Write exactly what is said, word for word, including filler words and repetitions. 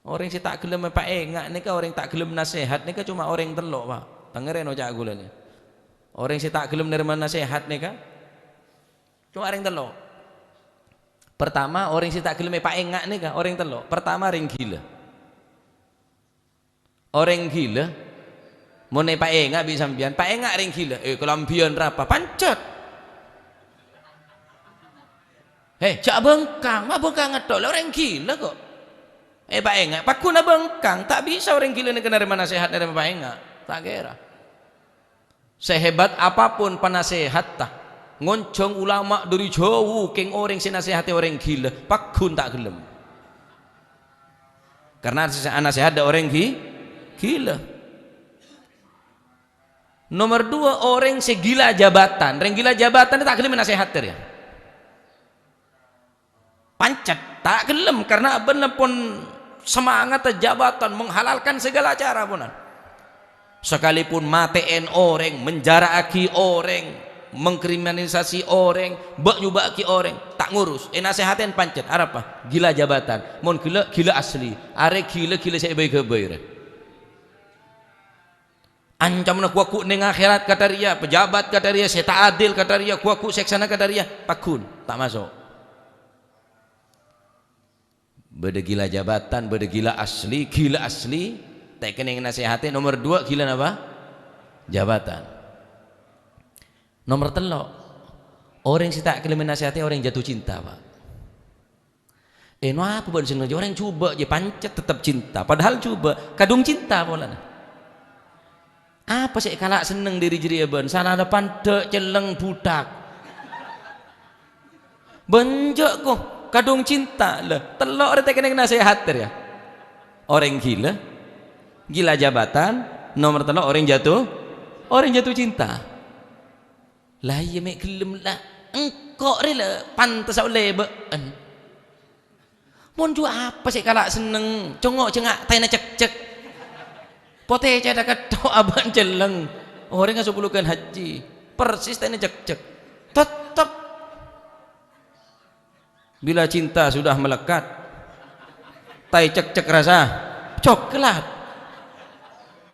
Orèng sè ta' ghellem èpaènga' nèka, orèng ta' ghellem nasèhat nèka coma orèng tello', Pak. Tangèrèn oca' ghulâ nè. Orèng sè ta' ghellem narèma nasèhat nèka coma orèng tello'. Pertama, orèng sè ta' ghellem èpaènga' nèka orèng tello'. Pertama, rèng ghilâ. Orèng ghilâ, mon èpaènga' bi' sampèyan, paènga' rèng ghilâ. "Eh, kalambhiyân rapa?" "Pancet." "He, jhâ' bengkang, ma' bengkang ngetthok, la orèng ghilâ kok." Èpaènga', pagghun abengkang, ta' bisa orèng ghilâ nèka narèma nasèhat, narèma paènga'. Ta' kèra. Sehebat apapun panasèhatta, ngonjhâng ulama dhâri jhâu kèng orèng sè nasèhatè orèng ghilâ, pagghun ta' ghellem. Karena se-, anasèhat dâ' orèng ghi-, ghilâ. Nomor dua, orèng sè gila jabatan. Rèng gila jabatan ta' ghellem nasèhat, rèya. Pancet, ta' ghellem, karena bâ'na pon semangatta jabatan, menghalalkan segala cara ponan. Sakalèpon matè'èn orèng, menjara'aghi orèng, mengkriminalisasi orèng, bâ'-nyobâ'âghi orèng, ta' ngurus. Ènasèhatè pancet, arapa? Gila jabatan. Mon ghilâ, ghilâ asli. Arè ghilâ, ghilâ sè èbâi-ghâbâi, rè. Ancamanna ghu-waghu neng akhèrat kadhâ' rèya, pejabat kadhâ' rèya, sè ta' adil kadhâ' rèya, ghu-waghu sèksana kadhâ' rèya, pagghun, ta' maso'. Bâdâ gila jabatan, bâdâ gila asli, gila asli, ta' kennèng nasèhatè, nomor dua gila napa? Jabatan. Nomor tello', orèng sè ta' ghellem nasèhatè orèng jatuh cinta, Pak. Eh, no apa bân sè ngoca' orèng jhubâ' jiyâ pancet tettep cinta, padahal jhubâ' kadhung cinta polana. Apa sè èkala' senneng dhâri jârèya bân? Salana pandhâ' celleng buthak. Bân jhâ' ko, kadhung cinta. Lah, tello' rè ta' kennèng nasèhat rèya. Orèng ghilâ, gila jabatan, nomor tello' orèng jatuh, orèng jatuh cinta. La iyâ, mè' ghellem la, engko' rè la pantessa ollè bâ'en. Mon jhâ' apa sè kala' senneng, congngo' jhângnga' taèna cekcek. Potè cèta ketto' abâ'en celleng. Orèngnga sapolo ghân hajji. Persis taèna cekcek. Tettep. Bila cinta sudah melekat, taè cekcek rasa coklat.